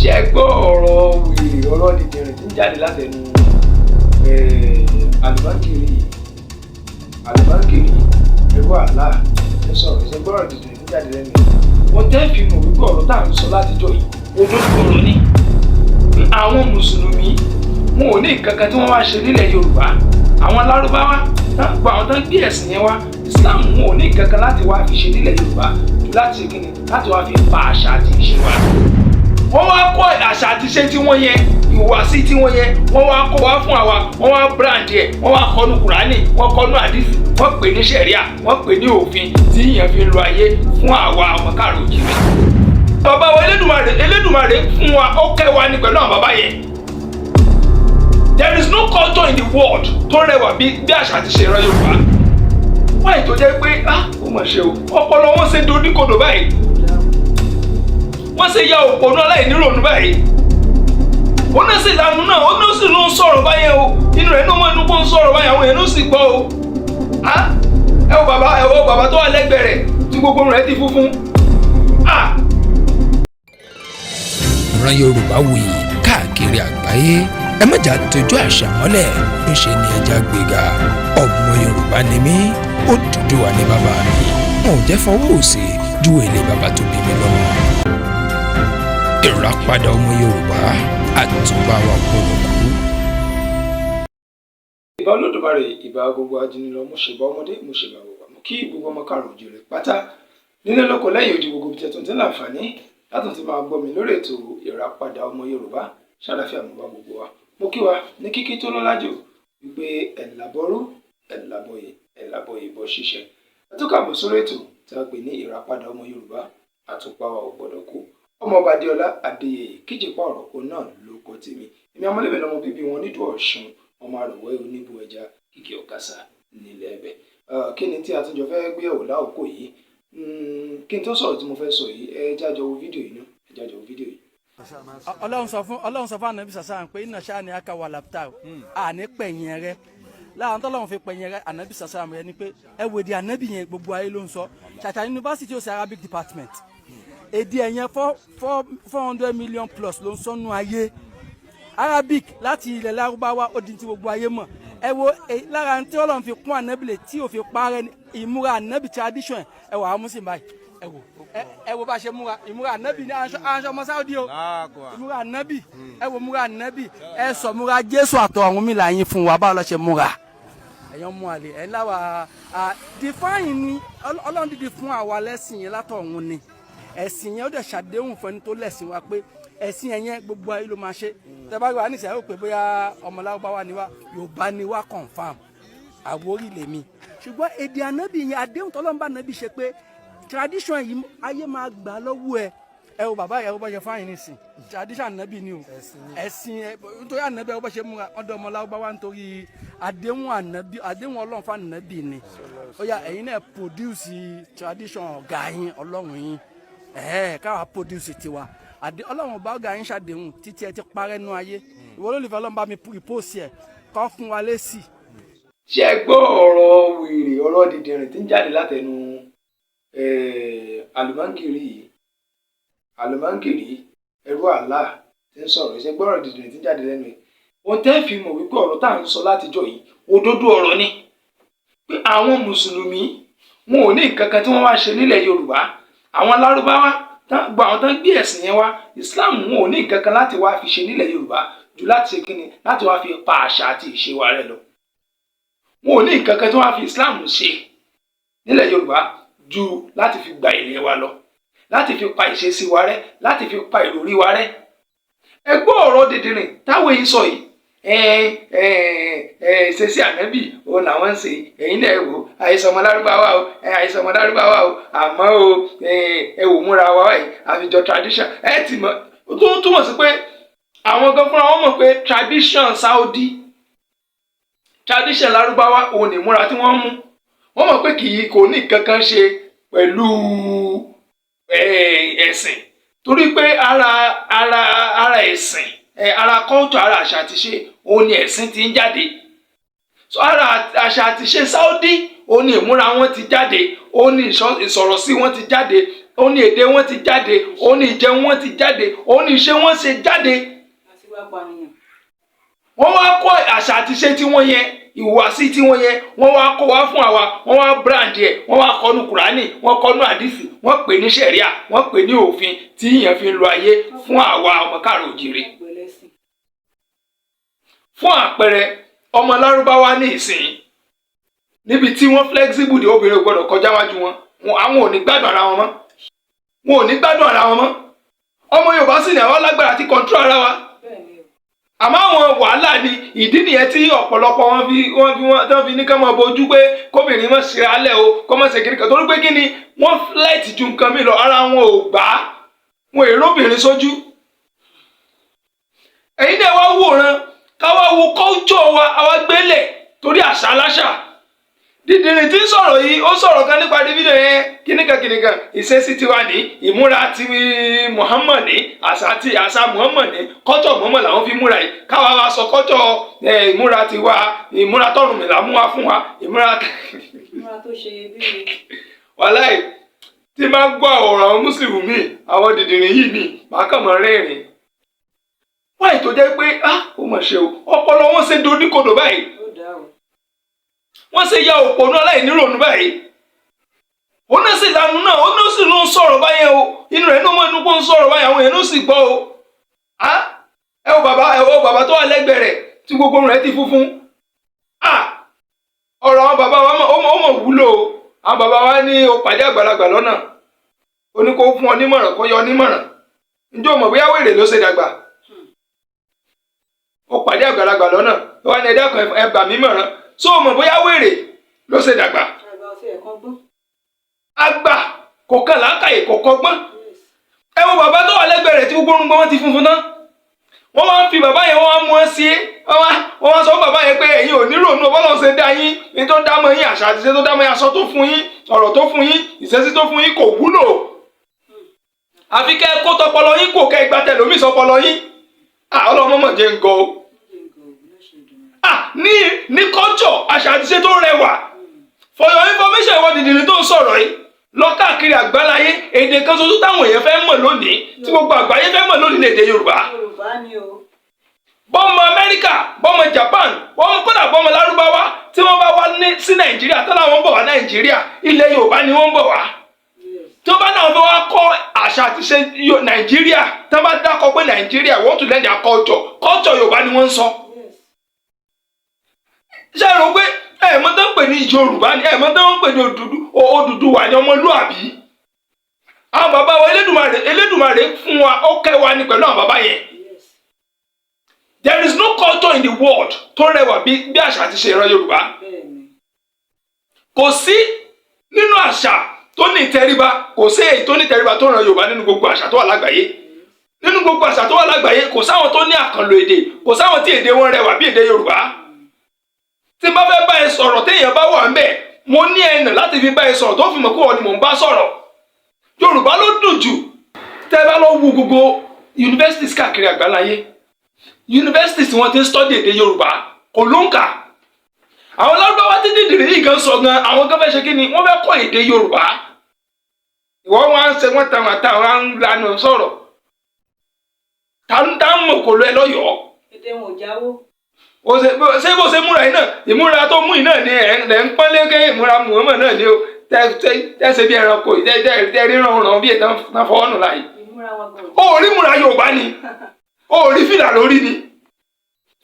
Ṣé ẹ gbọ́ ọ̀rọ̀ wèrè, ọ̀rọ̀ dìdìrìn tí ń jáde látẹnu àlùbáńkìrì? Àlùbáńkìrì ẹrú àlá ẹ sọ̀rọ̀. Ṣe gbọ́ ọ̀rọ̀ dìdìrìn tí ń jáde lẹ́nu ẹ̀? Wọ́n tẹ́ fi mọ̀ wípé ọ̀rọ̀ tá à ń sọ látijọ́ yìí, òdodo ọ̀rọ̀ ni. Àwọn mùsùlùmí, wọn ò ní nǹkan kan tí wọ́n wá ṣe nílẹ̀ Yorùbá. Àwọn Lárúbáwá gbọ́, àwọn tó ń gbé ẹ̀sìn yẹn wá, Islam, wọn ò ní nǹkan kan láti wá fi ṣe nílẹ̀ Yorùbá ju láti ṣe kíni, láti wá fi pa àṣà àti ìṣe wa. Wọ́n wá kọ́ àṣà àti ìṣe tí wọ́n yẹn, ìhùwàsí tí wọ́n yẹn, wọ́n wá kọ́ wá fún àwa. Wọ́n wá brand ẹ̀, wọ́n wá kọ́nu Kùránì, wọ́n kọ́nu àdìsí, wọ́n pè ní ṣẹ̀ríà, wọ́n pè ní òfin tí ìyẹn fi ń lo ayé fún àwa ọmọ káàró òjìrì. Bàbá wa Elédùmarè, Elédùmarè fún wa, ó kẹ́ wa ní pẹ̀lú àwọn bàbá yẹn. There is no culture in the world tó rẹwà bí àṣà àti ìṣe ìran Yorùbá. Wáyé tó jẹ́ pé, ah, ó mà ṣe o, ọpọlọ wọn ṣe doríkodò báyìí, wọ́n ṣe ya òpònú aláìníròònú báyìí. Ó náà sì lanu náà, ó náà sì ló ń sọ̀rọ̀ báyẹn o. Inú rẹ̀ náà mọ̀ inú kó ń sọ̀rọ̀ báyẹn, àwọn èèyàn ló sì gbọ́ o. Ah, ẹ wo bàbá, ẹ wo bàbá tó wà lẹ́gbẹ̀ẹ́ rẹ̀ tí gbogbo rẹ̀ ti funfun, ah. Ìran Yorùbá wuyì káàkiri àgbáyé. Ẹ má jà tójú àṣà mọ́lẹ̀, ńṣe ni ẹja gbéga. Ọmọ Yorùbá ni mí, Odùduwà ní bàbá mi. Wọn ò jẹ́ fọwọ́ òsì ju èlé bàbá tó bí mi lọ́mọ. Ìràpadà ọmọ Yorùbá, àtúbà wa gbọ́dọ̀ kú. Ìbà Olódùmarè, ìbà gbogbo ajínilọ. Mo ṣèbà ọmọdé, mo ṣèbà gbogbo, mo kí gbogbo ọmọ káàrọ̀ òjìrè pátá nílé, lóko, lẹ́yìn odi, gbogbo ibi tí ẹ tún ti ń láǹfààní látún ti máa gbọ́ mi lórí ètò Ìràpadà ọmọ Yorùbá. Ṣàlàfíà mo bá gbogbo wa. Mo kí wa ní kíkí tó lọ́lá jù wípé ẹ̀làbọ̀rú, ẹ̀làbọ̀yè, ẹ̀làbọ̀yè bọ̀ ṣiṣẹ́. Ẹ tún kàbọ̀ sórí ètò tí a pè ní Ìràpadà ọmọ Yorùbá, àtùpà wa ò gbọ́dọ̀ kú. Ọmọọba Adéọlá Adéyẹyè Kíjìpá ọ̀rọ̀ òun náà ló kọ́ tèmi. Èmi amọ́lẹ́bẹ̀ lọmọ bíbí wọn nídùú Ọ̀ṣun, ọmọ àròwẹ́ oníbu ẹja kìkì ọ̀kasà nílẹ̀ ẹ̀bẹ̀. Kí ni tí a tún jọ fẹ́ gbé yẹ̀wò láòkó yìí? Kí n tó sọ̀rọ̀ tí mo fẹ́ sọ yìí, ẹ jájọ wo fídíò yìí náà, ẹ jájọ wo fídíò yìí. Ọlọ́run sọ fún Ànábì sàṣà pé إن شانئك هو الأبتر. Àní pẹ̀yìn rẹ láwọn tọ́lọ́run fi pẹ̀yìn rẹ Ànábì sàṣà rẹ ni pé ẹ wò di Ànábì yẹn, gbogbo ayé ló ń sọ. Ṣàṣà yunifásitì ó ṣe Arabic department, èdè ẹ̀yẹn 400 million plus ló ń sọ nù ayé. Arabic láti ilẹ̀ Lárúbáwá, ó di ti gbogbo ayé mọ̀. Ẹ wo lára tí Ọlọ́run fi kún Ànábì lè tí ò fi parẹ́, ìmúra Ànábì, tradition. Ẹ wà á mú sí báyìí, ẹ wò, ẹ wo bá ṣe múra. Ìmúra Ànábì ní aṣọ ọmọ Sáúdí o. Ìmúra Ànábì, ẹ wo múra Ànábì, ẹ sọ múra Jésù àtọ̀ ọ̀run mi là yín fún wa. Báwo la ṣe múra? Ẹ̀yàn mú àlè ẹ̀ ńlá wa define ni Ọlọ́run dídì fún àwa lẹ́sìn yẹn látọ̀run ni. Ẹ̀sìn yẹn, ó dẹ̀ ṣàdéhùn fún ẹni tó lẹ̀sìn wa pé ẹ̀sìn yẹn, gbogbo ayé ló máa ṣe. Tẹ́ bá wà ní ìsìn, pé bóyá ọmọ Lárúbáwá ni wá, Yorùbá ni wá, confam Àwórì lèmi. Ṣùgbọ́n èdè Ànábì yẹn, àdéhùn tọ́lọ́run bá Ànábì ṣe pé tradition yìí, ayé máa gbà lọ́wọ́ ẹ. Ẹ wo bàbá yẹn, bó ṣe fáyín nísìn, tradition Ànábì ni o, ẹ̀sìn ẹ. Nítorí Ànábì, ẹ bó ṣe múra ọ̀dọ̀ ọmọ Lárúbáwá, nítorí àdéhùn Ànábì, àdéhùn Ọlọ́run fún Ànábì ni. Ó yá, ẹ̀yin náà produce tradition ọ̀gá yín, Ọlọ́run yín, ẹ̀ẹ́ káwa produce tiwa. Àdé Ọlọ́run bá ọ̀gá yín ṣàdéhùn títí ẹ ti parẹ́ nú ayé. Ìwọ olólùfẹ́ Ọlọ́run, bá mi repost ẹ̀ kọ́ fún wa lésì. Ṣé ẹ gbọ́ ọ̀rọ̀ wèrè, ọ̀rọ̀ dìdìrìn tí ń jáde látẹnu àlùmọ́ǹkìrì yìí? Àlùmọ́ǹkìrì ẹrú àlá tí ń sọ̀rọ̀. Ṣé gbọ́ ọ̀rọ̀ dìdìrìn tí ń jáde lẹ́nu ẹ̀? Ohun tẹ́ fi mọ̀ wípé ọ̀rọ̀ tá à ń sọ látijọ́ yìí, òdodo ọ̀rọ̀ ni, pé àwọn mùsùlùmí, wọn ò ní nǹkan kan tí wọ́n wá ṣe nílẹ̀ Yorùbá. Àwọn Lárúbáwá gbọ́, àwọn tán gbé ẹ̀sìn yẹn wá, Islam, wọn ò ní nǹkan kan láti wá fi ṣe nílẹ̀ Yorùbá ju láti ṣe kíni, láti wá fi pa àṣà àti ìṣe wa rẹ́ lọ. Wọn ò ní nǹkan kan tí wọ́n á fi Islam ṣe nílẹ̀ Yorùbá ju láti fi gba ilẹ̀ wa lọ, láti fi pa ìṣesí wa rẹ́, láti fi pa ìròrí wa rẹ́. Ẹ gbọ́ ọ̀rọ̀ dìndìnrìn táwọn èyí sọ yìí. Ìṣesí Ànábì òun làwọn ń ṣe. Ẹ̀yin náà, ẹ wò, àìsàn ọmọ Lárúbáwá o, àìsàn ọmọ Lárúbáwá o, àmọ́ o, ẹ wò múra wa báyìí, àfijọ́ tradition. Ẹ ti mọ̀ tó ń túmọ̀ sí pé àwọn gan fúnra wọn mọ̀ pé tradition Saudi, tradition Lárúbáwá òun ní ìmúra tí wọ́n mú. Wọ́n mọ̀ pé kì í kò ní nǹkan kan ṣe pẹ̀lú ẹ̀sìn, torí pé ara ẹ̀sìn, ara culture, ara àṣà àti ṣe òun ni ẹ̀sìn ti ń jáde. So ara àṣà àti ṣe Saudi òun ni ìmúra wọn ti jáde, òun ni ìsọ̀rọ̀ sí wọn ti jáde. Òun ni èdè wọn ti jáde, òun ni ìjẹun wọn ti jáde, òun ni ìṣe wọn ṣe jáde. Àti wá pànìyàn. Wọ́n wá kọ́ àṣà àti ìṣe tí wọ́n yẹn, ìhùwàsí tí wọ́n yẹn, wọ́n wá kọ́ wá fún àwa, wọ́n wá brand ẹ̀, wọ́n wá kọ́nu Kùránì, wọ́n kọ́nu àdìsí, wọ́n pè ní sẹ̀ríà, wọ́n pè ní òfin tí yẹn fi ń lo ayé fún àwa ọmọ káàrọ̀ òjìrè. Pẹ̀lẹ́sìn. Fún àpẹẹrẹ, ọmọ Lárúbáwá ní ìsìn, níbi tí wọ́n flexible dé, obìnrin ò gbọ́dọ̀ kọjá wájú wọn. Àwọn ò ní gbádùn ara wọn mọ́, wọn ò ní gbádùn ara wọn mọ́. Ọmọ Yorùbá sì ní àwọn lágbára àti control ara wa. Bẹ́ẹ̀ ni o. Àmọ́ àwọn wàhálà ni ìdí nìyẹn tí ọ̀pọ̀lọpọ̀ wọn fi wọ́n fi wọ́n tán fi ní ká máa bójú pé kóbìnrin má ṣe alẹ́ o, kó má ṣe kiri kan, torí pé kí ni, wọ́n flight ju nǹkan mi lọ, ara wọn ò gbà á, wọn èrò obìnrin sójú. Ẹ̀yin náà wá wòran, ká wá wo culture wa, àwa gbélẹ̀ torí àṣà aláṣà. Dídìrín tí ń sọ̀rọ̀ yìí, ó sọ̀rọ̀ kan nípa Davido yẹn, kíníkan kíníkan, ìṣesí tiwa ní, ìmúra ti Muhammad ní, àṣà ti àṣà Muhammad ní, culture Muhammad làwọn fi múra yìí. Káwa wa sọ culture ẹ̀, ìmúra tiwa, ìmúra tọrùn mi là mú wá fún wa, ìmúra. Ìmúra tó ṣe iyebíye. Wàláì, tí máa gbọ́ ọ̀rọ̀ àwọn mùsùlùmí míì, àwọn dìdìrín yìí ni màá kàn mọ́ rẹ́rìn. Wáyé tó jẹ́ pé, ah, ó mọ̀ ṣe o, ọpọlọ wọn ṣe doríkodò báyìí. Ó dáa o. Wọ́n ṣe ya òpònú aláìníròònú báyìí. Òun náà sì lanu náà, òun náà sì ló ń sọ̀rọ̀ báyẹn o. Inú rẹ̀ ní ọmọ inú kó ń sọ̀rọ̀ báyẹn, àwọn èèyàn ló sì gbọ́ o. Ah, ẹ wo bàbá, ẹ wo bàbá tó wà lẹ́gbẹ̀ẹ́ rẹ̀ tí gbogbo rẹ̀ ti funfun. Ah, ọ̀rọ̀ àwọn bàbá wa ó mọ̀ wúlò o. Àwọn bàbá wa ní o pàdé àgbàlagbà lọ́nà, ó ní kó fún ọ nímọ̀ràn, kó yọ nímọ̀ràn. Ǹjẹ́ o mọ̀ bóyá wèrè ló ṣe dàgbà? Ó pàdé àgbàlagbà lọ́nà, ó wá ní, "Ẹ dákun, ẹ gbà mí mọ̀ràn." So o mọ̀ bóyá wèrè ló ṣe dàgbà? Àgbà ọtí ẹ̀kọ́ gbọ́n. Àgbà kò kàn láǹkàyè, kò kọ́gbọ́n. Yes. Ẹ wo bàbá tó wà lẹ́gbẹ̀ẹ́ rẹ̀ tí gbogbo orúngbọ́n wọn ti funfun tán. Wọ́n wá ń fi bàbá yẹn, wọ́n wá mú wọn sí, wọ́n wá sọ fún bàbá yẹn pé ẹ̀yin ò ní rònú, Ọlọ́run ṣe dá yín ní tó dá mọ́ yín, àṣà àti ìṣe tó dá mọ́ yín, aṣọ tó fún yín, ọ̀rọ̀ tó fún yín, ìṣesí tó fún yín kò wúlò, àfi kẹ́ ẹ kó tọpọlọ yín kò kẹ́ ẹ gbà tẹlómi sọpọlọ yín. Ah, Ọlọ́run mọ̀mọ́ jẹ́ ń gọ o. Ah, ní culture, àṣà àti ìṣe tó rẹwà. For your information, ìwọ dìdìrín tó ń sọ̀rọ̀ yìí, lọ káàkiri àgbáláyé, èdè kan ṣoṣo táwọn èèyàn fẹ́ mọ̀ lónìí, tí gbogbo àgbáyé fẹ́ mọ̀ lónìí ní èdè Yorùbá. Yorùbá ni o. Bọ́mọ Amẹ́ríkà, bọ́mọ Japan, bọ́mọ, kódà bọ́mọ Lárúbáwá, tí wọ́n bá wá ní sí Nàìjíríà tó láwọn ń bọ̀ wá Nàìjíríà, ilẹ̀ Yorùbá ni wọ́n ń bọ̀ wá. Tí wọ́n bá náà fẹ́ wá kọ́ àṣà àti ṣe Nàìjíríà, tí wọ́n bá dákọ̀ pé Nàìjíríà, want to learn their culture, culture Yorùbá ni wọ́n ń sọ. Ṣé ẹ rò pé ẹ mọ̀ tó ń pè ní Yorùbá ni? Ẹ mọ̀ tó ń pè ní Odùduwà ní ọmọlúàbí. Àwọn bàbá wa, Elédùmarè, Elédùmarè fún wa, ó kẹ́ wa ní pẹ̀lú àwọn bàbá yẹn. There is no culture in the world tó rẹwà bí àṣà àti ṣe ìran Yorùbá. Kò sí nínú àṣà tó ní ìtẹríba, kò sí èyí tó ní ìtẹríba tó ràn Yorùbá nínú gbogbo àṣà tó wà lágbàáyé. Nínú gbogbo àṣà tó wà lágbàáyé, kò sáwọn tó ní àkànlò èdè, kò sáwọn tí èdè wọn rẹwà bí èdè Yorùbá. Tí n bá fẹ́ bá ẹ sọ̀rọ̀, téèyàn bá wà ńbẹ̀, mo ní ẹnà láti fi bá ẹ sọ̀rọ̀ tó fi mọ̀ pé wọ́n ni mò ń bá sọ̀rọ̀. Yorùbá ló dùn jù. Tẹ́ bá lọ wo gbogbo universities káàkiri àgbáláyé, universities tí wọ́n ti ń study èdè Yorùbá kò ló ń kà. Àwọn Lárúbáwá tí dìdìrì yìí gan sọ gan, àwọn gan fẹ́ ṣe kí ni, wọ́n fẹ́ kọ́ èdè Yorùbá. Ìwọ wọn á ń ṣe wọ́n ta wọn ta wọn á ń lanu sọ̀rọ̀, ta ń ta ń mọ̀ kò lọ ẹ lọ́yọ̀ọ́. Èdè wọn ò jáwó. Ó ṣe bó ṣe múra yìí náà, ìmúra tó mú yìí náà ni ẹ̀ ń pọ́nlé ké, ìmúra Muhammad náà ni ó tẹ́ ṣe bí ẹranko yìí, tẹ́ tẹ́ ríran ràn bí ètò tán fọwọ́ nù láyìí. Ìmúra wọn gan. Ó rí múra Yorùbá ni, ó rí fìlà lórí ni,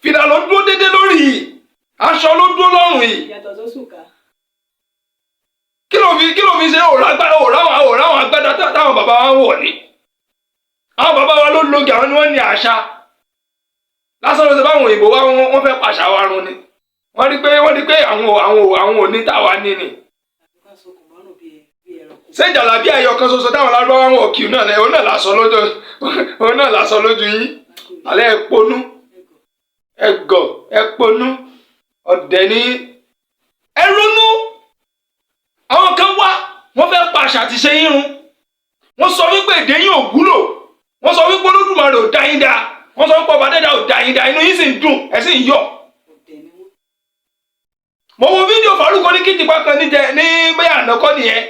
fìlà ló dúró dédé lórí yìí, aṣọ ló dúró lọ́rùn yìí. Yàtọ̀ tó sùn ká. Kí ló fi ṣe òráwọn agbádá táwọn bàbá wa ń wọ̀ ni? Àwọn bàbá wa ló lóge, àwọn ni wọ́n ní àṣà. Lásán ló ṣe báwọn òyìnbó wa, wọ́n fẹ́ pàṣà wa run ni. Wọ́n rí pé àwọn òní táwa ní ni. Àbíká sokùn mọ́rùn bí ẹranko. Ṣé jàlábí ẹyọ kan ṣoṣo táwọn Lárúbáwá ń wọ̀ kí náà lẹ, òun náà lásọ lójú yín alẹ́. Ẹ ponú, ẹ gọ̀, ẹ ponú, ọ̀dẹ̀ ní. Ẹ ronú, àwọn kan wá, wọ́n fẹ́ pa àṣà àti ṣe yín run. Wọ́n sọ wípé èdè yín ò wúlò, wọ́n sọ wípé Olódùmarè ò dá yín dá, wọ́n sọ wípé ọba dẹ́dá ò dá yín dá. Inú yín sì ń dùn, ẹ sì ń yọ̀. Ọ̀dẹ̀ ni wọ́n. Mo wo fídíò Faruq ní kíjìpá kan níjẹ ní bóyá ànákọ́ nìyẹn.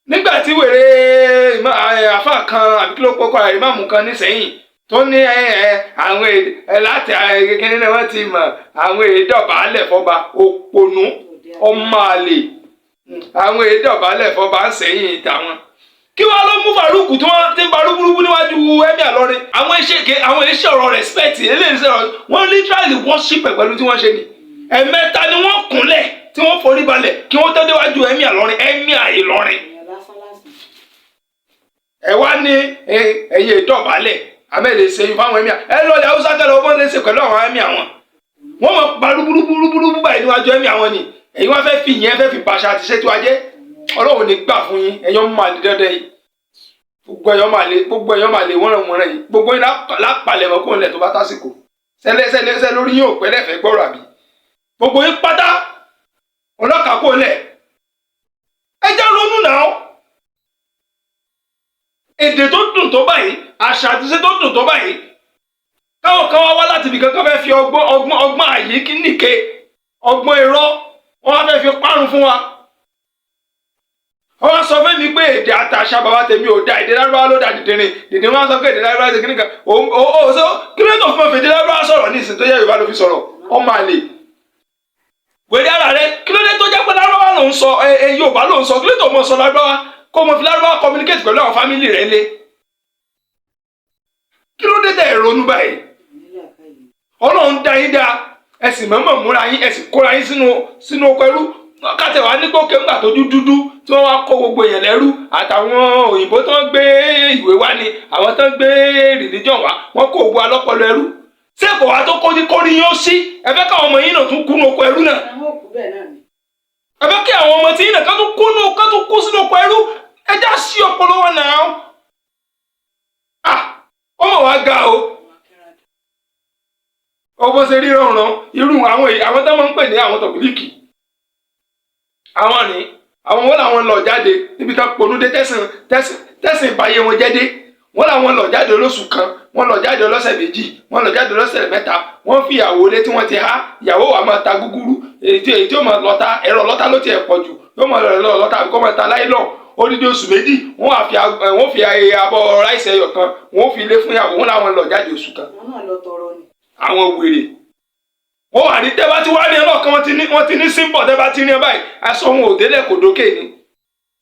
Nígbà tí wèrè àfa kan, àbí kí ló pọkọ rẹ̀, ìmáàmù kan nísẹ̀yìn tó ní ẹ àwọn ẹ láti kékeré náà wọ́n ti mọ̀ àwọn èdè fọba, òpònú, ọmọ àlè, àwọn èdè ọ̀bálẹ̀ fọba ń sẹ́yìn tàwọn. Kí wàá ló mú Faruku tí wọ́n ti ń ba rúburúbu níwájú Emir lọrin? Àwọn iṣẹ́, àwọn iṣẹ́ ọ̀rọ̀ respect eléyìí sọ̀rọ̀, wọ́n literally worship ẹ̀ pẹ̀lú tí wọ́n ṣe ni. Ẹ̀mẹ́ta ni wọ́n kúnlẹ̀ tí wọ́n forí balẹ̀ kí wọ́n tó déwájú Emir lọrin, Emir Ìlọrin. Èèyàn lásán lásán. Ẹ wá ní ẹ̀yin ìdọ̀bálẹ̀ amẹ́lẹ̀ ṣe fáwọn emir. Ẹ lọ́ọ̀lẹ̀ Haúsá kẹlẹ̀, wọ́n lè ṣe pẹ̀lú àwọn emir wọn. Wọ́n mọ̀ pa rúburúburúburú báyìí níwájú emir wọn ni. Ẹ̀yin wá fẹ́ fi ìyẹn fẹ́ fi bàṣà àti ṣètò ajé. Ọlọ́run ní gbà fún yín. Ẹ̀yọ́ máa lè dandan yìí, gbogbo ẹ̀yọ́ máa lè, gbogbo ẹ̀yọ́ máa lè wọ́n wọ́n yìí, gbogbo yín lápalẹ̀ mọ́ kóun lẹ̀ tó bá tásìkò. Sẹ́lẹ̀ sẹ́lẹ̀ sẹ́ lórí yín ò pẹ́ lẹ́fẹ̀ẹ́ gbọ́rọ̀, àbí gbogbo yín pátá ọlọ́kà kó lẹ̀. Ẹ jẹ́ ronú náà. Èdè tó dùn tó báyìí, àṣà àti iṣẹ́ tó dùn tó báyìí, káwọn kan wá wá láti ibì kankan fẹ́ fi ọgbọ́n ọgbọ́n ọgbọ́n àyíkí nìke, ọgbọ́n irọ́, wọ́n wá fẹ́ fi parun fún wa. Wọ́n wá sọ fún mi pé èdè àtàṣà bàbá tèmi ò da, èdè Lárúbáwá ló da. Dìdìrín dìdìrín. Wọ́n sọ pé èdè Lárúbáwá ṣe kíní kan. Ó ó sọ kí ló tó fún mi? Èdè Lárúbáwá sọ̀rọ̀ ní ìsìn tó yẹ Yorùbá ló fi sọ̀rọ̀. Ọmọ àlè, wèrè ara rẹ, kí ló dé tó jẹ́ pé Lárúbáwá ló ń sọ? Ẹ ẹ, Yorùbá ló ń sọ. Kí ló tó mọ̀ sọ Lárúbáwá, kó mo fi Lárúbáwá communicate pẹ̀lú àwọn family rẹ lé? Kí ló dé tẹ̀ ronú báyìí? Ọlọ́run dá yín dá, ẹ sì mọ̀ọ́mọ̀ múra yín, ẹ sì kóra yín sínú oko ẹrú. Kátẹ̀ wá ní gbókè ńgbà tójú dúdú tí wọ́n wá kó gbogbo èèyàn lẹ́rú, àtàwọn òyìnbó tó ń gbé ìwé wá ni, àwọn tó ń gbé religion wá, wọ́n kó gbogbo alọ́pọlọ ẹrú. Ṣé kò wá tó kórí yín ó sí? Ẹ fẹ́ káwọn ọmọ yín náà tún kú ní oko ẹrú náà? Àwọn òkú bẹ́ẹ̀ náà ni. Ẹ fẹ́ kí àwọn ọmọ tí yín náà ká tún kú sínú oko ẹrú? Ẹ já sí ọpọlọ wọn náà. Ah, ọmọ wa ga o. Ọbọ ṣe rí rọrùn irú àwọn tó máa ń pè ní àwọn tọ̀bílíkì, àwọn ní àwọn wọn làwọn lọ jáde níbi tó ponú dé, tẹ̀sìn tẹ̀sìn tẹ̀sìn ìbáyé wọn jẹ́ dé. Wọ́n làwọn lọ jáde lóṣù kan, wọ́n lọ jáde lọ́sẹ̀ 2, wọ́n lọ jáde lọ́sẹ̀ 3. Wọ́n fi ìyàwó lé tí wọ́n ti há. Ìyàwó wa máa ta gúgúrú, èyí tí ó máa lọ́ta ẹ̀rọ lọ́ta ló tiẹ̀ pọ̀ jù, yóò máa lọ lọ́ta àbíkọ́ máa ta láìlọ́ọ̀ odidi oṣù 2. Wọ́n wá fi wọ́n fi abọ́ ráìsì ẹyọ kan, wọ́n fi lé fún ìyàwó. Wọn làwọn lọ jáde oṣù kan. Àwọn náà lọ tọrọ ni. Àwọn wèrè, wọ́n wà ní tẹ́ bá ti wá ní ọlọ́kan, wọ́n ti ní símbọ̀. Tẹ́ bá ti ní ẹ báyìí, aṣọ wọn ò délẹ̀, kò dókè ni.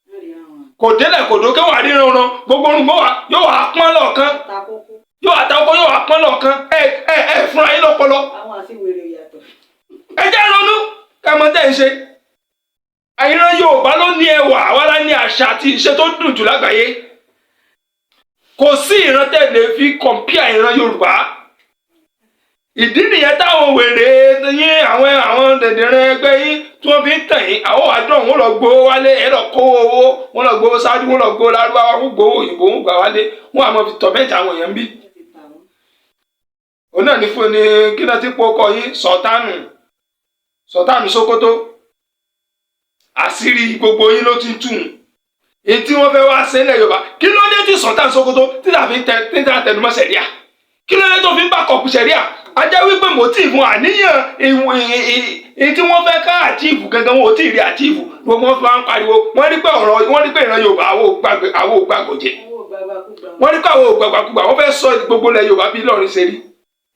Wọ́n rí àwọn Kò délẹ̀, kò dókè, wà ríran ran gbogbo orúngbọ́n wa yóò wá pọ́n lọ́ọ̀kan. Ta kókó. Yóò wá ta ọkọ, yóò wá pọ́n lọ́ọ̀kan. Ẹ ẹ ẹ fúnra yín lọ́pọlọ. Àwọn àti wèrè yàtọ̀. Ẹ jẹ́ ronú ká mọ tẹ́ ń ṣe. Ìran Yorùbá ló ní ẹwà, àwa la ní àṣà àti ìṣe tó dùn jù lágbàáyé. Kò sí ìran tẹ́ lè fi compare ìran Yorùbá. Ìdí nìyẹn táwọn wèrè yín, àwọn dẹ̀dẹ̀rẹ̀ ẹgbẹ́ yín tí wọ́n fi ń tàn yín. Àwọn àdán wọn lọ gbowó wálé, ẹ lọ kó owó wọn, lọ gbowó sáájú, wọn lọ gbowó lárúbáwá, wọn gbowó òyìnbó, wọn gbà wálé, wọn àmọ́ fi torment àwọn èèyàn bí. Wọ́n ti tà wọ́n. Òun náà ní fún ni kí náà ti pọ̀ ọkọ yín, Sọ̀tánù, Sọ̀tánù Sókótó. Àṣírí gbogbo yín ló ti ń tù èyí tí wọ́n fẹ́ wá sílẹ̀ Yorùbá. Kí ló dé tí Sọ̀tánù Sókótó títà fi ń tẹ títà tẹnumọ́ sẹ̀ríà? Kí ló dé tó fi ń bá kọ̀ọ̀pù sẹ̀ríà? A jẹ́ wípé motive àníyàn èyí tí wọ́n fẹ́ ká achieve gangan, wọn ò tí ì rí achieve. Gbogbo wọn fi máa ń pariwo. Wọ́n rí pé ọ̀rọ̀ wọ́n rí pé ìran Yorùbá, àwọn ò gbàgbọ́ jẹ. Owó gbàgbàkúgbà. Wọ́n rí pé àwọn ò gbàgbàkúgbà. Wọ́n fẹ́ sọ gbogbo ilẹ̀ Yorùbá bí Ìlọrin ṣe rí.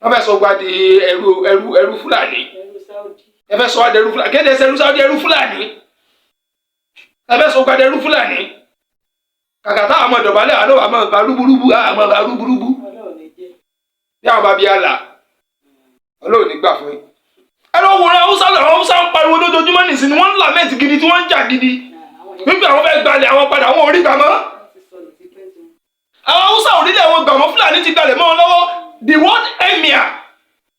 Wọ́n fẹ́ sọ gba di ẹrú ẹrú ẹrú Fúlàní. Ẹrú Sáúdí. Ẹ fẹ́ sọ wá di ẹrú Fúlàní. Kéde ẹsẹ ẹrú Sáúdí, ẹrú Fúlàní. Ẹ fẹ́ sọ gba di ẹrú Fúlàní. Kàkà táwọn ọmọ ìdọ̀bálẹ̀ àwọn ọmọ bá rúburúbu, àwọn ọmọ bá rúburúbu. Ọlọ́run ní jẹ́. Bí àwọn bá bí àlà, Ọlọ́run ní gbà fún yín. Ẹ lọ wòran Haúsá lọ. Àwọn Haúsá ń pariwo lójoojúmọ́ nìsín ni wọ́n ń lament gidi, tí wọ́n ń jà gidi Àwọn yẹn wípé àwọn fẹ́ gbalẹ̀ àwọn padà, àwọn ò rí gbà mọ́. wọ́n ti sọnù sí pẹ́ tí wọn. Àwọn Haúsá ò rílẹ̀ wọn gbà mọ́, Fúlàní ti gbalẹ̀ mọ́ wọn lọ́wọ́. The word emir,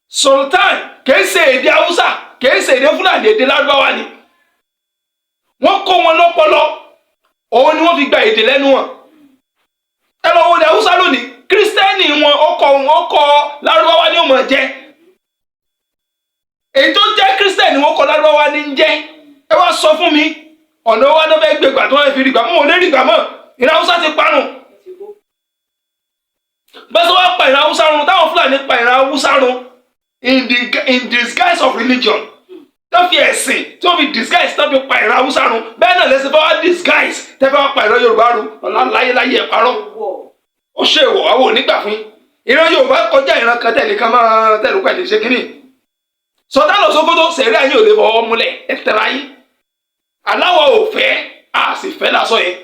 sultan, kìí ṣe èdè Haúsá, kìí ṣe èdè Fúlàní, èdè Lárúbáwá ni. Wọ́n kó wọn lọ́pọlọ, òun ni wọ́n fi gba èdè lẹ́nu wọn. Ẹ lọ wo ilẹ̀ Haúsá lónìí, Kírísítẹ́nì wọn ọkọ̀ Lárúbáwá ni ó mọ̀ jẹ́. Èyí tó jẹ́ Kírísítẹ́nì wọn kọ Lárúbáwá ní ń jẹ́. Ẹ wá sọ fún mi ọ̀nà wa náà fẹ́ gbé gbà tí wọ́n fi rí gbà mọ́. Ò lè rí gbà mọ́, ìran Haúsá ti parun. Wọ́n ti kó. Bẹ́sẹ̀ wá pa ìran Haúsá run, táwọn Fúlàní pa ìran Haúsá run in disguise of religion, tó fi ẹ̀sìn, tó fi disguise, tó fi pa ìran Haúsá run, bẹ́ẹ̀ náà lẹ́sìn fẹ́ wá disguise. Tẹ́ fẹ́ wá pa ìran Yorùbá run ọ̀la láyé láyé, ẹ̀ parọ́. Wọ̀. Ó ṣe ìwọ̀, àwọn ò ní gbà fún yín. Ìran Yorùbá kọjá ìran kan tẹ̀lé kan máa tẹ̀lé pẹ̀lú ṣe kínní. Sọdánù Sókótó sẹ̀rí ayé ò lè fọwọ́ múlẹ̀, ẹ̀ tẹ̀ra yín. Aláwọ̀ ò fẹ́, a sì fẹ́ lásọ yẹn.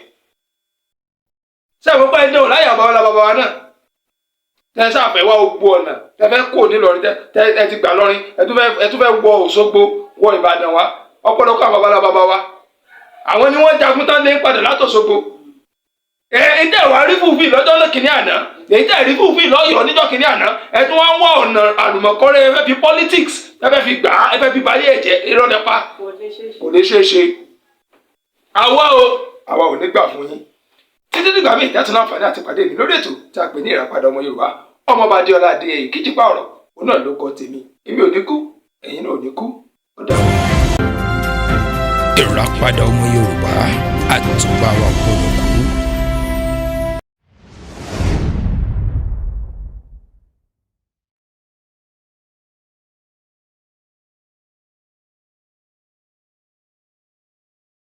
Sẹ́wọ̀n pẹ́ ẹjọ́ láyà bàbá wa, bàbá wa náà tẹ sáfẹ́ wá gbogbo ọ̀nà tẹ fẹ́ kó nílọrin, tẹ ẹ ti gbà lọrin, ẹ tún fẹ́ wọ Òṣogbo, wọ Ìbàdàn wa. Ọ̀pọ̀lọpọ̀ àwọn babalá bàbá wa, àwọn ni wọ́n jagun tán lé padà látòṣogbo. Ẹ ẹ tẹ wàá rí fúfin lọ́jọ́ náà kìíní àná, èyí tẹ rí fúfin lọ́yọ̀ọ́ níjọ́ kìíní àná, ẹ tún wá ń wá ọ̀nà àlùmọ̀kọ́rẹ́, ẹ fẹ́ fi politics, ẹ fẹ́ fi gbà á, ẹ fẹ́ fi báyé ẹ̀jẹ̀. Irọ́ lẹ pa. Kò lè ṣeé ṣe. Kò lè ṣeé ṣe. Àwa o, àwa ò ní gbà fún yín. Títí dìgbà míì tẹ́tù láǹfààní àti pàdé mi lórí ètò tí a pè ní Ìràpadà Ọmọ Yorùbá, Ọmọọba Adéọlá Adéyẹyè Kíjìpá ọ̀rọ̀ òun náà ló kọ tèmi. Èmi ò ní kú, ẹ̀yin náà ò ní kú. Ó dàbọ̀. Ìràpadà Ọmọ Yorùbá, àtùpà wa gbọ́dọ̀.